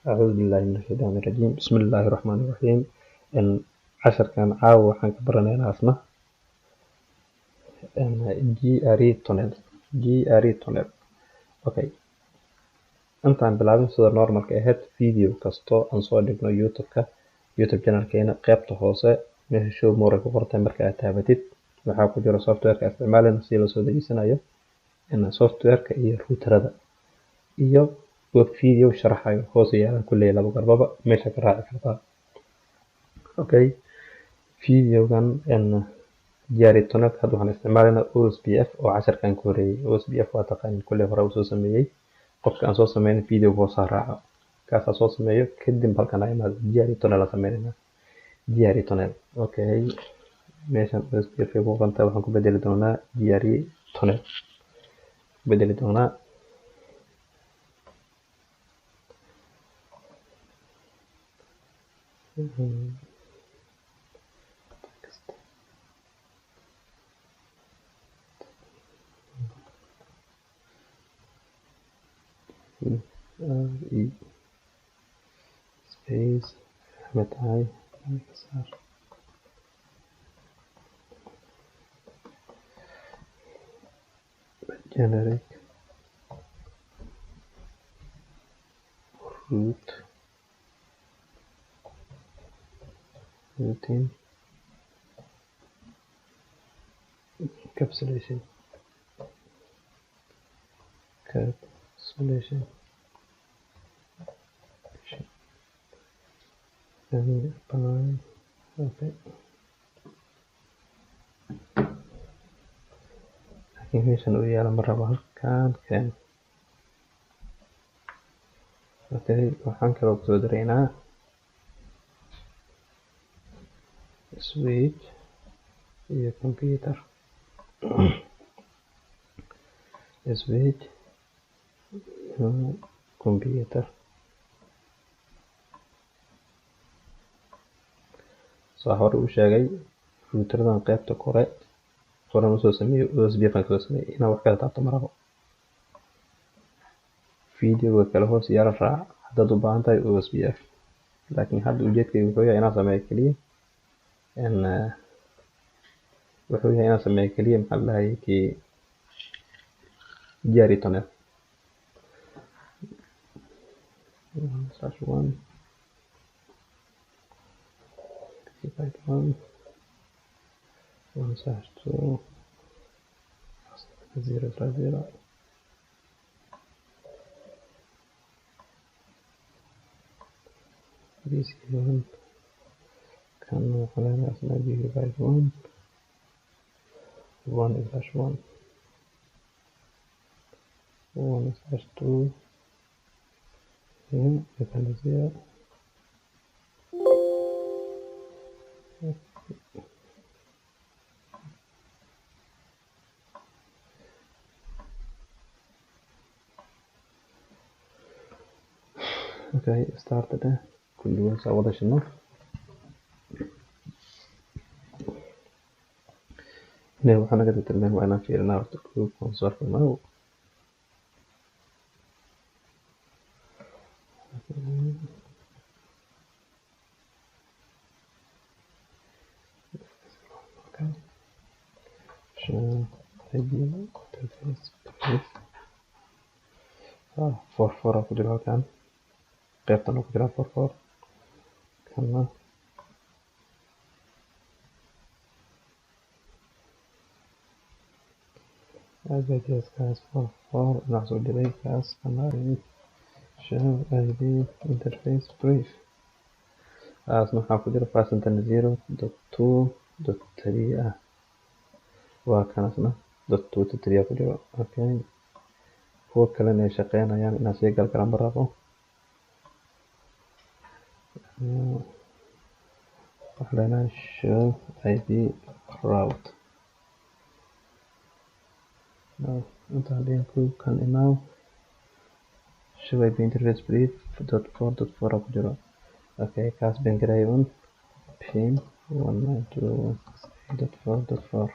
Acuudu billahi min ashaydaani rajiim. Bismillaahi raxmaani raxiim. Casharkan caawa waxaan ka baranaynaa asna GRE tunnel. GRE tunnel. Okay. Intaan bilaabin, sida normalka ahayd, video kasto aan soo dhigno YouTube-ka, YouTube channelkeena, qaybta hoose meesha show more ay ku qortay marka aad taabatid, waxaa ku jira software-ka isticmaalina, si loo soo dejisanayo software-ka iyo routerada iyo web video sharaxayo hoos yaalan kulley laba garbaba meesha ka raaci kartaa. Okay, videogan GRE tunnel hadda waxaan isticmaalaynaa OSPF oo casharkan ku horeeyay. OSPF waa taqaanin kulley, hore usoo sameeyey. Qofka aan soo sameynin videoga hoosaa raaco, kaasaa soo sameeyo. Kadib halkan aa imaado, GRE tunnel aan sameynaynaa. GRE tunnel. Okay, meeshan OSPF ay ku qoran tahay waxaan ku bedeli doonaa GRE tunnel ku bedeli doonaa. Text. R E space Axmed tahay saar generic root routing encapsulation encapsulation and apply. Okay, laakiin meeshan uu yaala ma rabo, halkan keen. Okay, waxaan kaloo kusoo daraynaa switch iyo computer, switch iyo computer. Saa hore u sheegay, routerdan qaybta kore horan usoo sameeyey, OSPF aan kasoo sameeyey. Inaan wax kala taabto ma rabo. Videoga kale hoos yara raac haddaad u baahan tahay OSPF, laakiin hadda ujeedkaygu wuxuu yahay inaan sameeyo keliya wuxuu yahay inaan sameeyo keliya, maxaa la dhahayay, kii GRE tunnel. 1/1 1 1/2 0/0 BC 1. Kan waxaa leenahay asna BC 51 1/1 1/2 iyo ethernet 0. Okay, start dheh, kulligood saa wada shidno. Inay waxaa naga tirtirmeen waa inaan fiirinaa horta group console now. Okay, show IP interface brief. 4 4 aa ku jira halkan, qaybtan oo ku jira 4 4 kana. Kaas 4 4 dhinac soo diray kaas kana. Show IP interface brief, kaasna waxaa ku jira fast ethernet 0.2.3 ah. Waa kanasna .2.3 aa ku jiro. Okay, kuwa kalena ay shaqeynayaan inaan sii galgalan ma rabo. Waxaa leenahay show IP route. No, intaan dhihin kan imaw. Show IP interface brief .4.4 aa ku jiro. Okay, kaas ping garay un, ping 192.168.4.4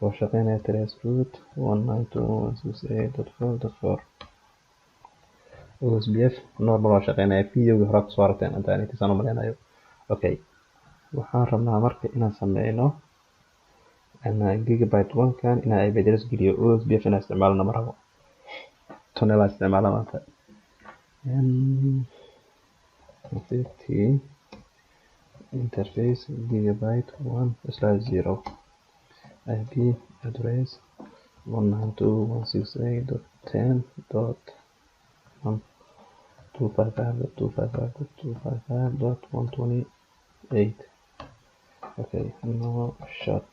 oo shaqeynaya, trace route 192.168.4.4. OSPF normal waa shaqeynaya. Videoga hore kusoo aragteen intaan intiisaan u maleynayo. Okay, waxaan rabnaa marka inaan sameyno gigabyte 1 kan inaan IP address geliyo. OSPF inaan isticmaalno ma rabo, tunnel aan isticmaala maanta. T interface gigabyte 1/0 IP address 192.168.10.1 255.255.255.128. Okay, no shut.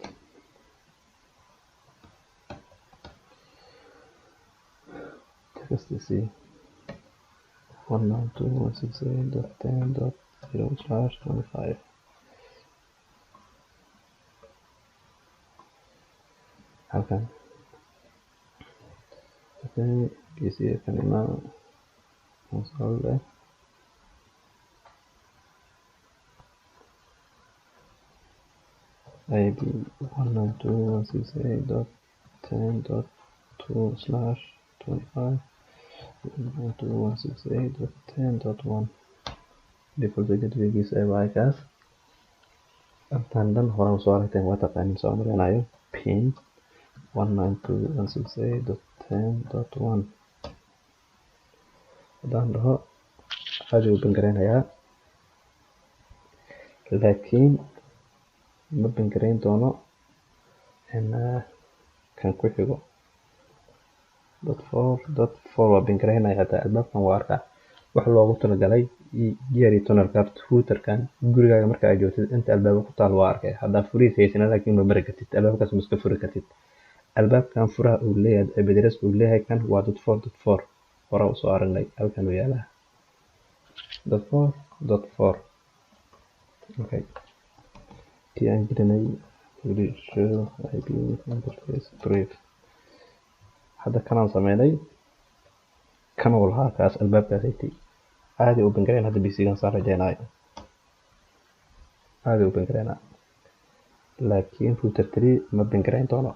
Text C 192.168.10.0/25. Halkan okay, PC kan imaa console IP 192.168.10.2/25 192.168.10.1 default gatewaygiisa ay waay kaas. Intaan dhan horaan soo aragteen, waa taqaanin soo marinayo. Pin 192.168.10.1 haddaan dhaho caadi uu ping gareynayaa, laakiin ma ping gareyn doono kan ku xigo .4.4 waa ping gareynaya. Hataa albaabkan waa arkaa wax loogu talagalay GRE tunnelka routerkan. Gurigaaga marka aad joogtid inta albaabo ku taal waa arkay. Haddaa furihiisa haysana laakiin ma mari kartid albaabkaas, ma iska furi kartid. Albaabkan furaha uu leeyahay, IP address uu leeyahay kan waa .4.4. Hore usoo aragnay, halkan uu yaalaa .4.4. Okay, kii aan gelinay weli show IP interface brief. Hadda kanaan sameynay, kan uu lahaa kaas albaabkaas aytay caadi u ping gareyn. Hadda PC-gan saan rajeynayo caadi u ping gareynaa, laakiin router 3 ma ping gareyn doono.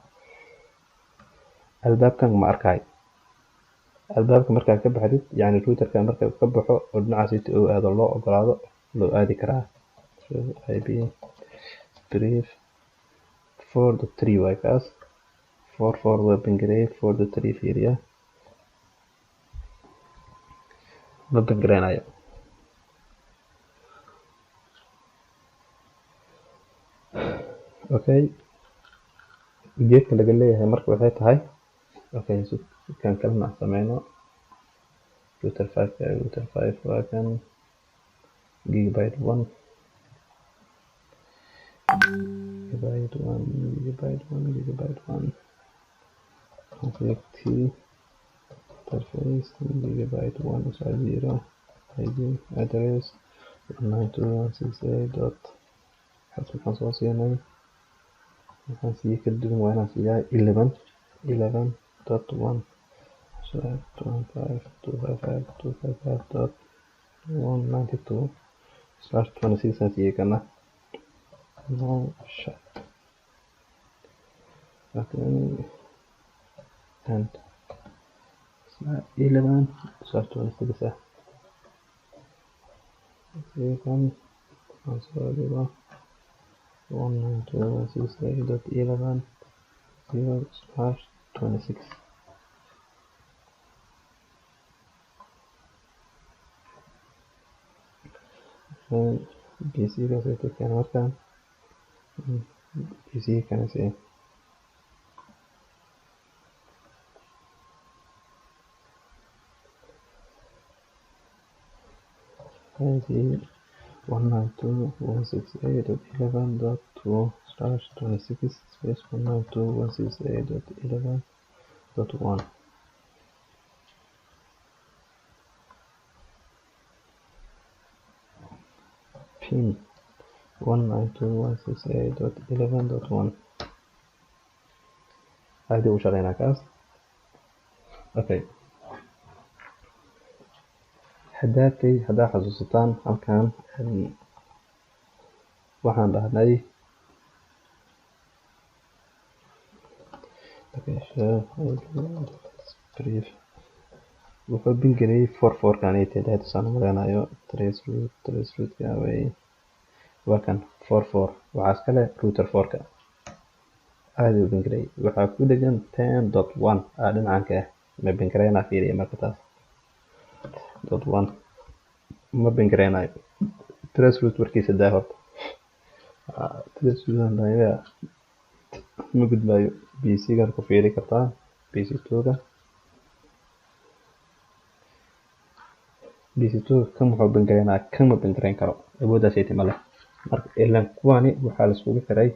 Albaabkan ma arkaay. Albaabka markaa ka baxdid, yani routerka marka ka baxo oo dhinacaas inta uu aado loo ogolaado loo aadi karaa. Show IP brief 4.3 waay kaas. 4.4 waa ping gareeyay, 4.3 fiiriya, ma ping gareynayo. Okay, ujeedka laga leeyahay marka waxay tahay, okay, kan kalena aan sameyno router 5. Router 5 waa kan gigabyte 1, gigabyte 1, gigabyte 1, gigabyte 1. Config t interface gigabyte 1/0 IP address 192.168 dot xadka waxaan soo siinay, waxaan siiyey ka duwan waa inaan siiyaa 11 11.1 /25 255 255.192/26 aan siiyey kana. No shut. Okay, and /11/26 ah. Kan aan soo dhigo 192.168.11.0/26. PC kaas ay tagteen markaan PC kana sii IP 192.168.11.2/26 space 192.168.11.1. Pin 192.168.11.1 caadi u shaqeynaa kaas. Okay, hadaatay haddaa xasuusataan halkan waxaan dhahnay, okay, show brief. Wuxuu ping gareeyay 4 4 kan ay tahay saan u maleynayo. Trace route ka way, waa kan 4 4, waxaa iska leh router 4 ka. Aad u ping gareeyay. Waxaa ku dhegan 10.1 aa dhinacan ka ah. Ma ping gareynaa? Fiiriya marka taas .1 ma ping gareynayo. Trace route warkiisa daa horta. Trace route aan dhahay ma gudbaayo. PC gan ku fiiri kartaa, PC 2 ga. PC 2 kan wuxuu ping gareynaa, kan ma ping gareyn karo, awooddaas ay ma leh. Marka ilaan kuwani waxaa la iskugu xiray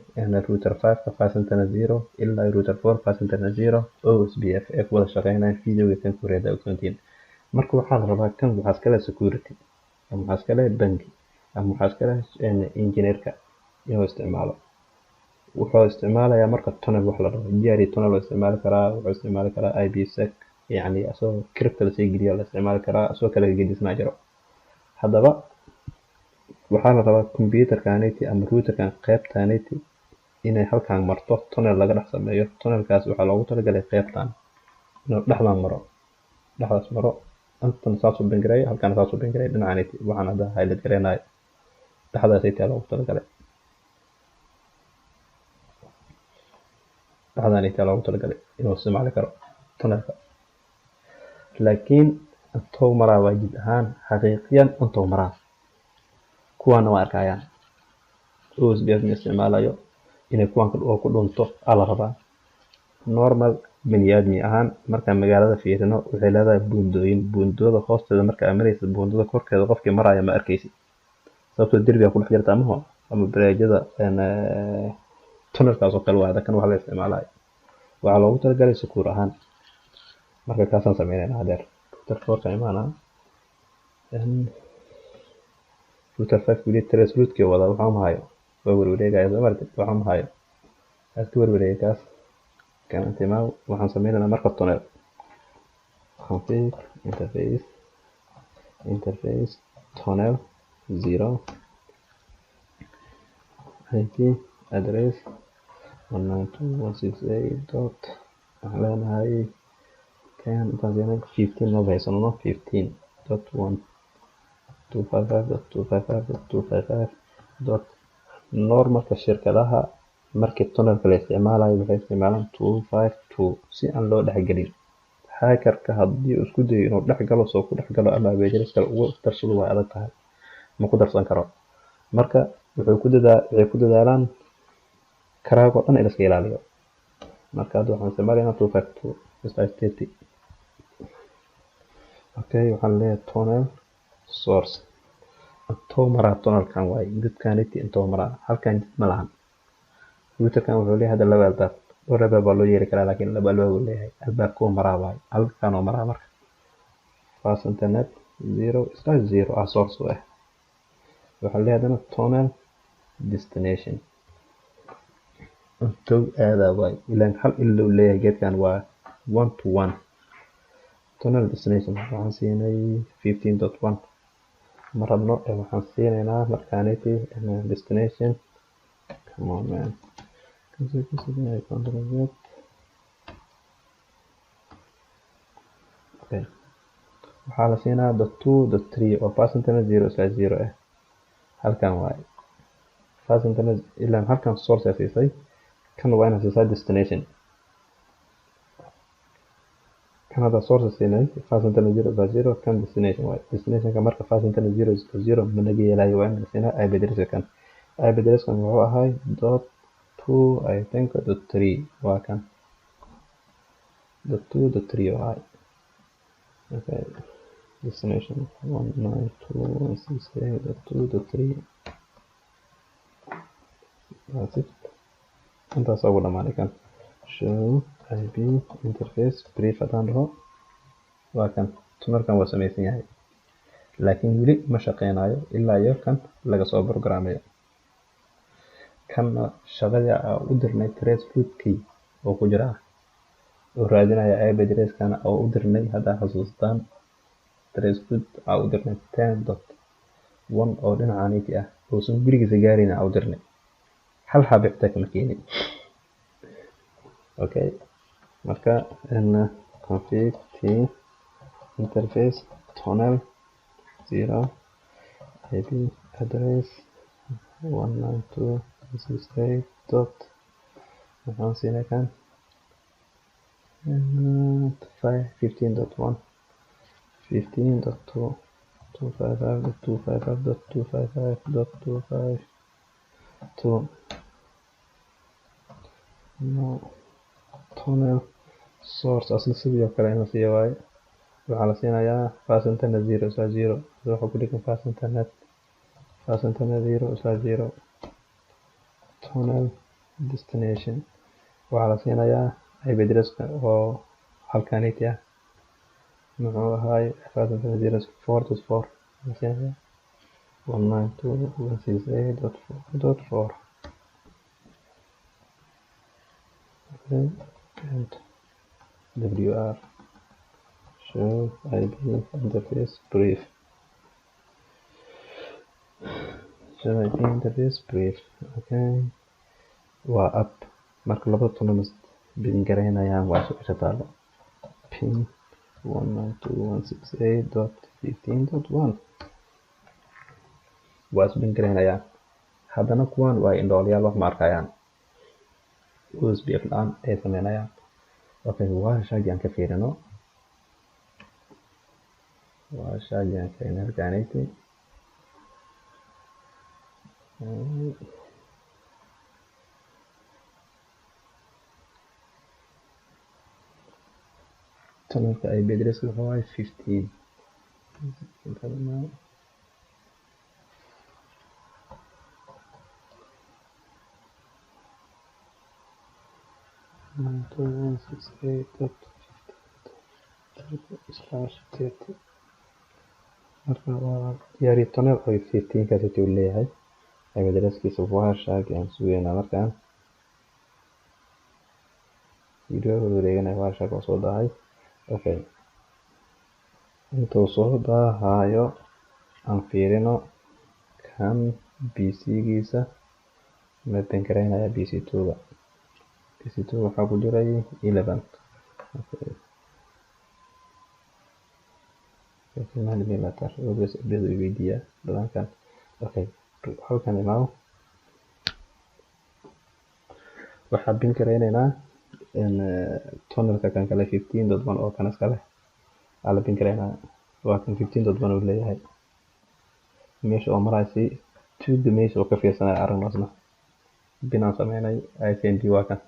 router 5 ka fast ethernet 0 ilaa router 4 fast ethernet 0 OSPF ee ku wada shaqeynayaan. Videoga kan ku reeda ogsoontiin. Marka waxaa la rabaa kan waxaa iska leh security ama waxaa iska leh bangi ama waxaa iska leh engineerka inuu isticmaalo. Wuxuu isticmaalayaa marka tunnel wax la dhaho GRE tunnel oo isticmaali karaa. Wuxuu isticmaali karaa IPsec, yacni asagoo crypto lasii geliyo la isticmaali karaa, asagoo kala gedisnaa jiro. Haddaba waxaa la rabaa computerkaniti ama routerkan qaybtaniti inay halkan marto, tunnel laga dhex sameeyo. Tunnelkaas waxaa loogu talagalay qaybtan inuu dhexdan maro, dhexdaas maro, intan saas u ping gareeyo, halkan saas u ping gareeyo, dhinacaniti waxaan hadda highlight gareynayo dhexdaas aytaa loogu talagalay, dhexdan aytaa loogu talagalay inuu isticmaali karo tunnelka. Laakiin intuu maraa waa jid ahaan xaqiiqiyan intuu maraa kuwaana waa arkayaan. OSPF ma isticmaalayo, inay kuwan oo ku dhunto aa la rabaa. Normal bani aadmi ahaan markaan magaalada fiirino, waxay leedahay buundooyin. Buundada hoosteeda marka aad maraysid, buundada korkeeda qofkii maraya ma arkaysid, sababtoo derbiga ku dhex jirta amaho ama bareejada. Tunnelkaas oo kale waa kan wax la isticmaalayo, waxaa loogu talagalay secure ahaan. Marka kaasaan sameynayna hadeer. Router 4 ka imaanaa, router 5 weli trace route-kii wada. Waxaa ma hayo, waa warwareegaya, soo martid? Waxaa ma hayo, kaas ka warwareegay. Kaas kan intimaa waxaan sameynaynaa marka tunnel config interface interface tunnel 0 IP address 192.168 dot waxaan leenahay 10, intaan siinay 15 maba haysano, 15.1 255.255.255 dot. Normalka shirkadaha markii tunnelka la isticmaalayo waxay isticmaalaan 252 si aan loo dhexgelin hackerka. Haddii uu isku dayo inuu dhex galo, soo ku dhex galo ama abeejaris kale ugu darsado, way adag tahay, ma ku darsan karo. Marka wuxuu ku dadaa waxay ku dadaalaan karaag oo dhan in la iska ilaaliyo. Marka hadda waxaan isticmaalaynaa 252/30. Okay, waxaan leeyahay tunnel source intuu maraa tunnelkan waaye jidkaniti intuu maraa. Halkan jid ma lahan. Routerkan wuxuu leeyahay hadda laba albaab, dhowr albaab baa loo yeeri karaa, laakiin laba albaab uu leeyahay. Albaabkuu maraa waaye halkan oo maraa. Marka fast ethernet 0/0 ah source u ah. Waxaa leeyahay haddana tunnel destination intuu aadaa waaye, ilaan hal ilow leeyahay geedkan, waa one to one. Tunnel destination waxaan siinay 15.1 ma rabno ee waxaan siinaynaa markaaniti destination. Come on man, Control Z. Okay, waxaa la siinaa .2.3 oo fast ethernet 0/0 ah. Halkan waaye fast ethernet, ilaan halkan source aa siisay, kan waa inaad siisaa destination. Kan hadda source siinay fast ethernet 0/0, kan destination waaye. Destinationka marka fast ethernet 0/0 ma naga yeelayo, waa in la siinaa IP address. Kan IP address kan wuxuu ahay .2, I think .3, waa kan .2.3 oo ahay. Okay, destination 192.168.2.3. That's it, intaas ugu dhamaanay. Kan show IP interface brief haddaan dhaho, waa kan tunnelkan waa samaysan yahay, laakiin weli ma shaqeynayo ilaa iyo kan laga soo programeeyo. Kanna shaqadii aan u dirnay trace route-kii oo ku jira oo raadinaya IP address-kana oo u dirnay. Haddaa xasuustaan, trace route aa u dirnay 10.1 oo dhinacaniti ah uusan gurigiisa gaarin aa u dirnay, hal xabo xitaa kama keenin. Okay, marka config t. Interface tunnel 0 IP address 192.168 dot maxaan siinay kan 15.1 15.2 255.255.255.252 no tunnel source asna sidoo kale in la siiyo waaye. Waxaa la siinayaa fast internet 0/0, wuxuu ku dhigan fast internet 0/0. Tunnel destination waxaa la siinayaa IP address-ka oo halkaniti ah, muxuu ahaay fast internet 0/4.4 la siinayaa 192.168.4.4. Okay, and WR show IP interface brief, show IP interface brief. Okay, waa up. Marka labada tunnel ping gareynayaan waa su-aasha taalo. Ping 192.168.15.1 waa is ping gareynayaan. Haddana kuwan waa indhoolayaal, wax ma arkayaan, OSPF la-aan ay sameynayaan. Okay, Wireshark aan ka fiirino, Wireshark aan ka halkaanaysi. Tunnelka IP address wuxuu ahay 15. 168.15/30. Marka waa diyaari tunnel oo 15 kaas uu leeyahay IP addresskiisa. Wireshark aan sugeynaa markaan video wareeganaya. Wireshark oo soo dahay. Okay, intuu soo daahayo aan fiirino kan PC-giisa ma ping gareynaya PC2-ga. PC2 waxaa ku jiray 11. Okay, 9 millimeter always update uu weydiiyaa badankan. Okay, halkan imaaw, waxaa ping gareyneynaa in tunnelka kan kale 15.1 oo kan iska leh aa la ping gareynaa. Waa kan 15.1 uu leeyahay, meesha oo maraysi tuuga meesha oo ka fiirsanaya aragno. Ping aan sameynay ICMP waa kan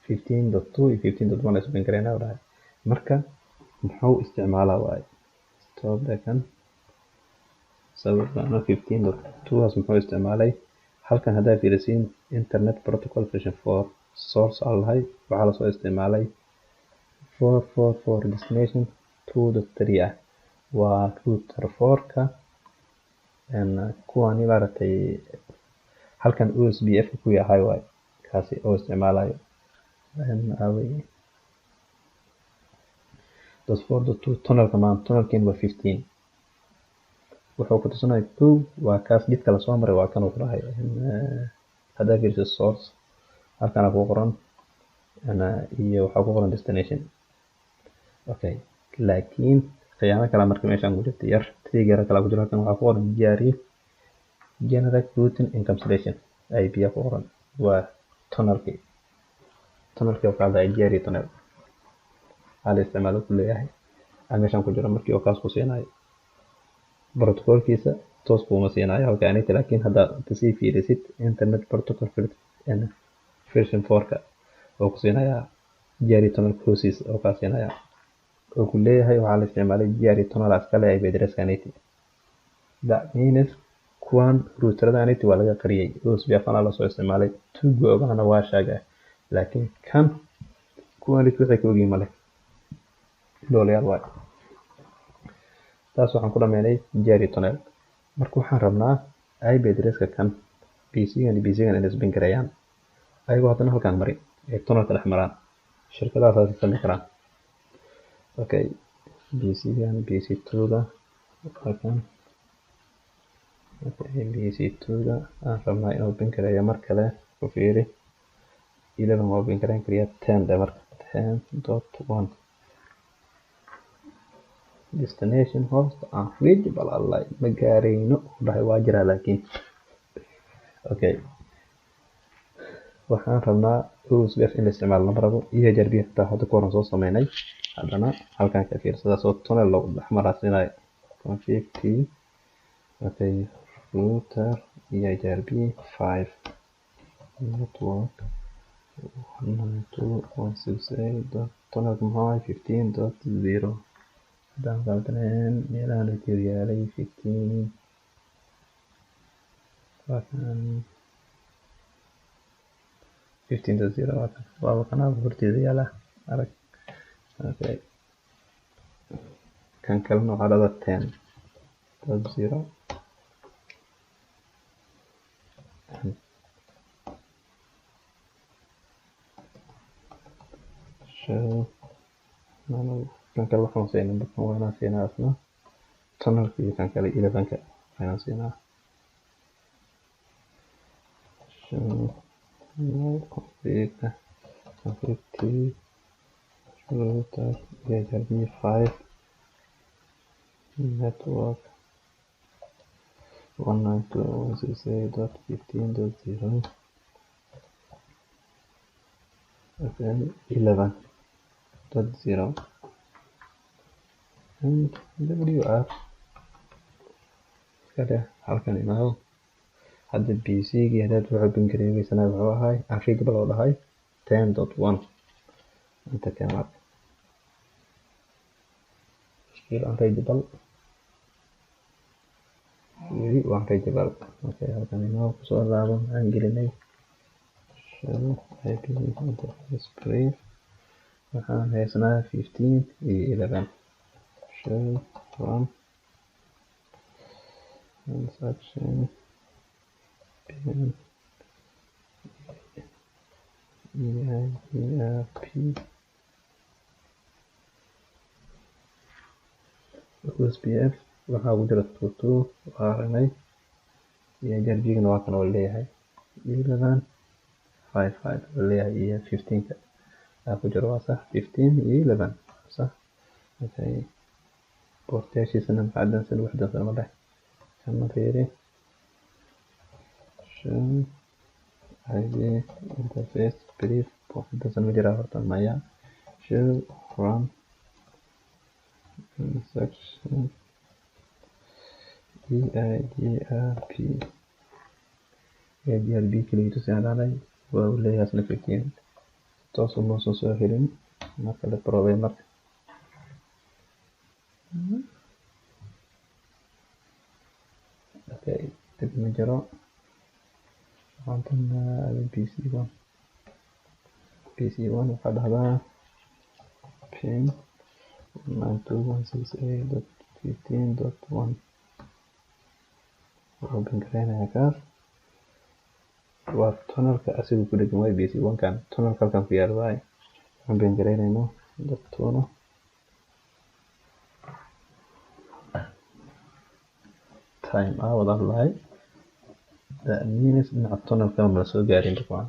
15.2 iyo 15.1 is ping gareynaa dhahay. Marka muxuu isticmaalaa waaye stop kan sawirkan 15.2 haas muxuu isticmaalay halkan? Haddaa fiirisiin internet protocol version 4 source aan lahay, waxaa lasoo isticmaalay 444 destination 2.3 ah, waa router 4-ka kuwani maaragtay halkan OSPF kuwii ahay waay kaasi oo isticmaalayo .4.2 tunnelka. Maan tunnelkin waa 15, wuxuu ku tusinaya kow waa kaas jidka lasoo maray, waa kan uu ku dhahay. Haddaa fiiriso source halkana ku qoran iyo waxaa ku qoran destination. Okay, laakiin khiyaano kale marka meeshaan ku jirta, yar trigger kale ku jiro. Halkan waxaa ku qoran GRE, Generic Routing Encapsulation IP ku qoran, waa tunnelkii oo ka hadlaya GRE tunnel hal isticmaalo ku leeyahay aa meeshaan ku jiro. Markii oo kaas ku siinayo protocolkiisa toos kuuma siinayo halkaaniti, laakiin haddaad sii fiirisid internet protocol version 4-ka oo ku siinayaa GRE tunnel hoosiisa oo kaa siinayaa oo ku leeyahay waxaa la isticmaalay GRE tunnel iskale IP address-kaniti. That means kuwan routerdaniti waa laga qariyay, OSPF ana lasoo isticmaalay, tuuga ogaana waa sheegay, laakiin kan kuwanit waxay ka ogyihiin male, doolayaal waay. Taas waxaan ku dhameynay GRE tunnel. Marka waxaan rabnaa IP address-ka kan PC-gan iyo PC-gan inay isbin gareeyaan ayagoo haddana halkaan marin ay tunnelka dhex maraan. Shirkadahaas sameyn karaan. Okay, PC-gan PC2-ga halkan. Okay, PC2-ga aan rabnaa inuu ping gareeyo mar kale ku fiiri 11 waa ping gareyn kariya 10 dhe. Marka 10.1 Destination host unreachable allah ma gaarayno dhahay waa jiraa laakiin okay waxaan rabnaa OSPF in la isticmaalo lama rabo EIGRP xitaa hadda ka horan soo sameynay haddana halkan ka fiirsada soo tunnel loo dhex maraasinayo config t okay router EIGRP 5 network 192.168 tunnel muxuu ahay 15.0 haddaan qaldaneen meelahan ku yaalay 15 waa kan 15.0 waa kan waaba kanaa horteeda yaala arag okay kan kalena waxaa dhada 10.0 show kan kale waxaan siinaa dadkan waa inaan siinaa asna tunnelka iyo kan kale 11ka waa inaan siinaa show config config t router EIGRP 5 network 192.168.15.0 okay 11.0 and WR iska dheh halkan imaado hadda PC gii hadaad wuxuu ping gareeysana wuxuu ahay unreachable oo dhahay 10.1 inta keen marka still unreachable weli waa unreachable okay halkan imaado kusoo laabo maxaan gelinay show IP interface brief waxaan haysanaa 15 iyo 11 show run transaction pin EIGRP OSPF waxaa ugu jira 22 waa aragnay EIGRP gana waa kan oo leeyahay 11 55 oo leeyahay iyo 15 ka ku jiro waa sax 15 iyo 11 sax okay portaashiisana maxaa dansan wax dansan ma leh kama fiiri show IP interface brief port dansan ma jiraa horta maya show run section EIGRP EIGRP kaliya tusi aan dhahnay waa uu leeyahay asna 15 toos uma soo helin marka la probay marka okay dib ma jiro waxaan tagnaa PC1 PC1 waxaa dhahdaa pin 192.168.15.1 wuxuu ping gareynayaa kaas waa tunnelka asiga ku dhegan waay PC1 kan tunnelka halkan ku yaal waay waxaan ping gareynayno dot tunnel time out aan lahay that means dhinaca tunnelka ma la soo gaarin dabcan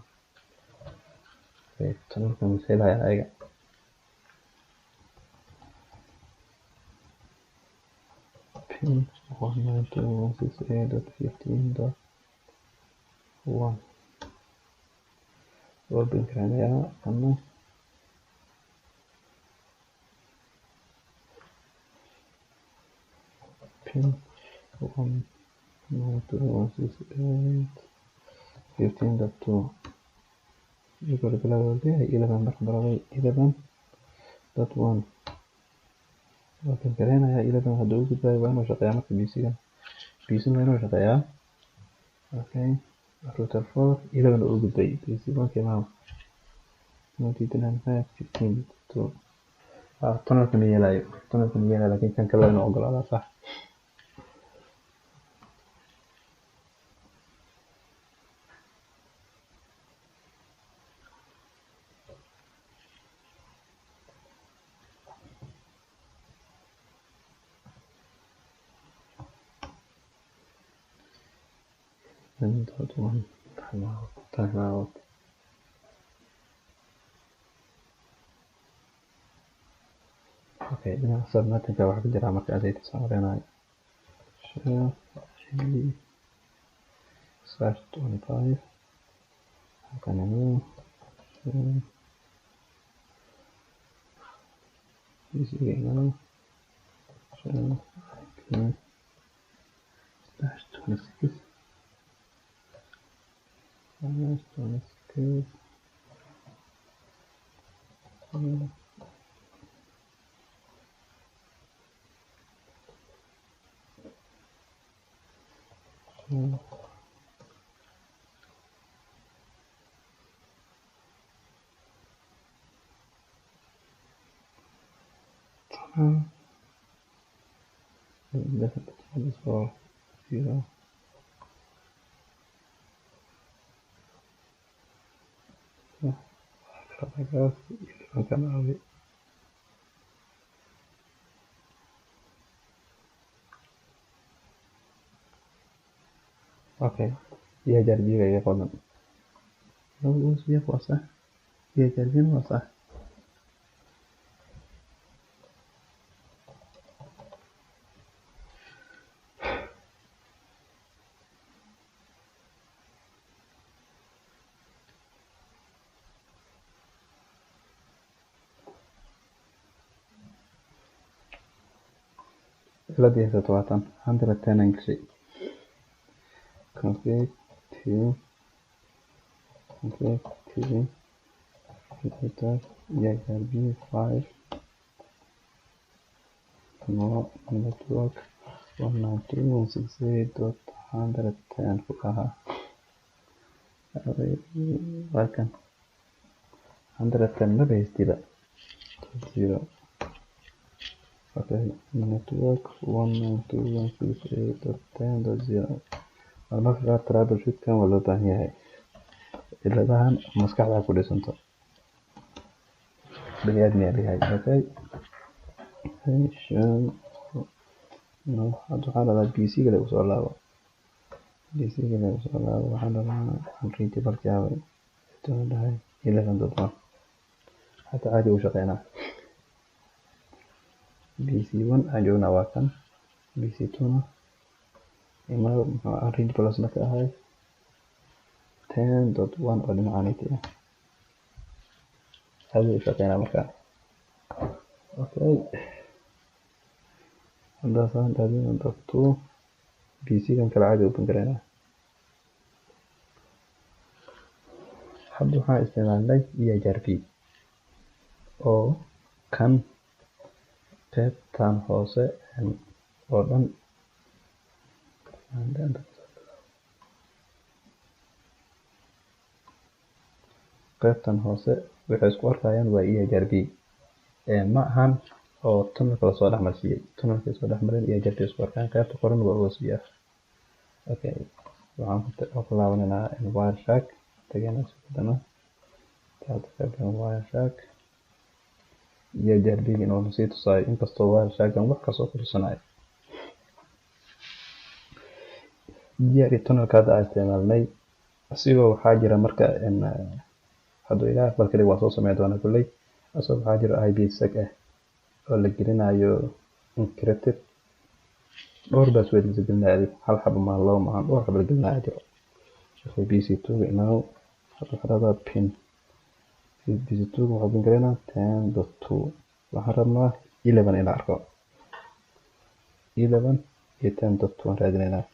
okay tunnelka ma helaya ayaga pin 192.168.15.1 waa ping gareynayaa kana pin 192.168.15.2 equal bilaabay 11 marka bilaabay 11.1 waa ping gareynayaa 11 hadduu u gudbayo waa inuu shaqeeyaa marka PC-gan PC waa inuu shaqeeyaa okay router 4 11 uu gudbay PC1 kiimaha 99.15.2 tunnelka ma yeelayo tunnelka ma yeelayo laakiin kan kale waa inuu ogolaadaa sax 10.1 time out time out Okay, dhinaca subnetting-ka waxaa ku jira marka adeegta soo mareynayo /25 halkan inoo show IP /26 /26. 0. Okay, EIGRP iga qodan. OSPF waa sax, EIGRP waa sax. Ciladii haysato waa tan 110 aan gashay. Config t config t router EIGRP 5 no network 192.168.110 ku ahaa waa kan 110 maba haystiba 0. Okay, network 192.168.10.0. Marmarka qaar troubleshoot-kan waa loo baahan yahay. Ciladahan maskaxda ku dhisanto. Bani aadmi ayaa leeyahay. Okay. No, hadda waxaan rabaa PC-ga lagu soo laabo. PC-ga lagu soo laabo. Waxaan rabaa unreachable jaaway. Intuu dhahay 11.1. Hata caadi u shaqeynaa. PC1 aan joognaa waa kan. PC2 na ima unreachable asna ka ahay 10.1 oo dhinaca IT ah. Caadi u shaqeynaa markaa. Okay. Hadda saan raadina .2 PC-gan kale caadi u bangareynaa. Hadda waxaan isticmaalnay EIGRP oo kan qaybtan hoose oo dhan qaybtan hoose waxay isku arkayaan waa EIGRP. Ma ahan oo tunnelka la soo dhex marsiiyey. Tunnelka soo dhex marin EIGRP isku arkaan. Qaybta qoran waa OSPF. Okay, waxaan ku laabanaynaa Wireshark. Tagayna isku dana. Taata qaybtan Wireshark. EIGRP inuu sii tusaayo inkastoo Wireshark-an wax kasoo ku tusanayo. EIGRP tunnelka hadda aan isticmaalnay asigoo waxaa jira marka hadduu ilaah aqbal kaliya waa soo sameyn doonaa kulley. Asagoo waxaa jira IPsec ah oo la gelinayo encrypted dhowr password la gelinayo adiga hal xabo maahan laba maahan dhowr xabo la gelinayo jiro. Okay, PC2 ga imaw. Hadda waxaan rabaa pin. PC2 ga waxaan pin gareynaa 10.2. Waxaan rabnaa 11 inaan arko. 11 iyo 10.2 aan raadinaynaa.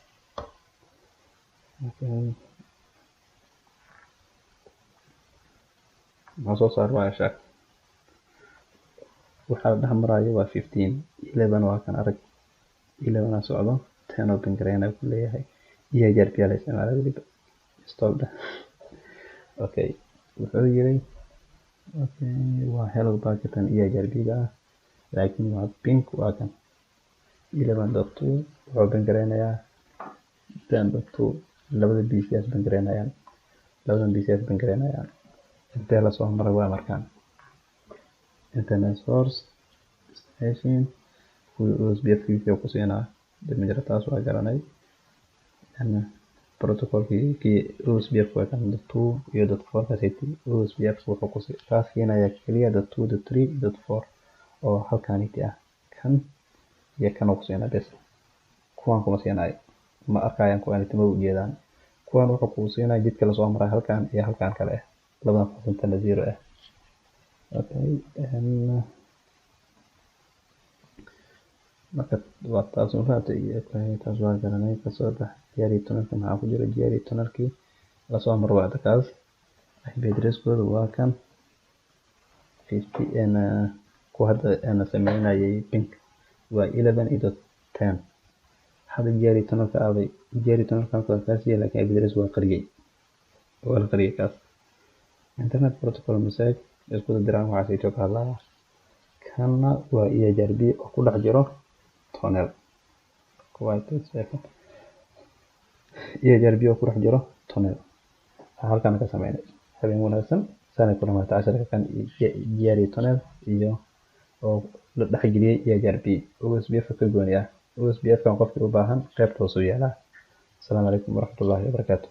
Okay. Maxaa soo saar Wireshark? Waxaa la dhex maraayo waa 15. 11 waa kan arag. 11 aa socdo. 10 oo pin gareynaa ku leeyahay. EIGRP aa la isticmaalaa weliba. Stop dheh. Okay, wuxuu yiri okay waa hello packet-an EIGRP ga ah laakiin waa ping waa kan 11.2 wuxuu pin gareynayaa 10.2. Labada PC as pin gareynayaan. Labadan PC as pin gareynayaan. Intee la soo maray waa markaan internet source destination OSPF kii ku siinaa dib ma jiro taas waa garanay. Protocol-kii kii OSPF waa kan .2 iyo .4 kaas OSPF wuxuu ku kaas keenayaa kaliya .2 .3 .4. Oo halkaaniti ah, kan iyo kan uu ku siinaa bes. Kuwan kuma siinayo, ma arkayaan kuwaaniti, ma ujeedaan. Kuwan wuxuu kuu siinaya jidka lasoo maray, halkan iyo halkan kale ah, labadan percentna zero ah. Okay, marka waa taas, ma fahamtay? Okay, taas waa garanay. Kasoo bax GRE tunnelka. Maxaa ku jira GRE tunnelkii lasoo maro? Waa kaas. IP addresskooda waa kan 50 ku hadda ana sameynayay ping waa 11.10. Hadda GRE tunnelka aaday? GRE tunnelka waa kaasiya, laakiin IP address waa qariyay, waa la qariyay kaas. Internet protocol message isku diraan waxaas ito ka hadlaya. Kanna waa EIGRP oo ku dhex jiro tunnel. EIGRP oo ku dhex jiro tunnel halkan ka sameynay. Habeen wanaagsan. Sanay ku dhamaatay casharka kan, GRE tunnel iyo oo la dhexgeliyey EIGRP. OSPF ka gooni ah. OSPF kan qofkii u baahan qaybta hoose u yaalaa. Asalaamu calaykum waraxmatullaahi wabarakaatu.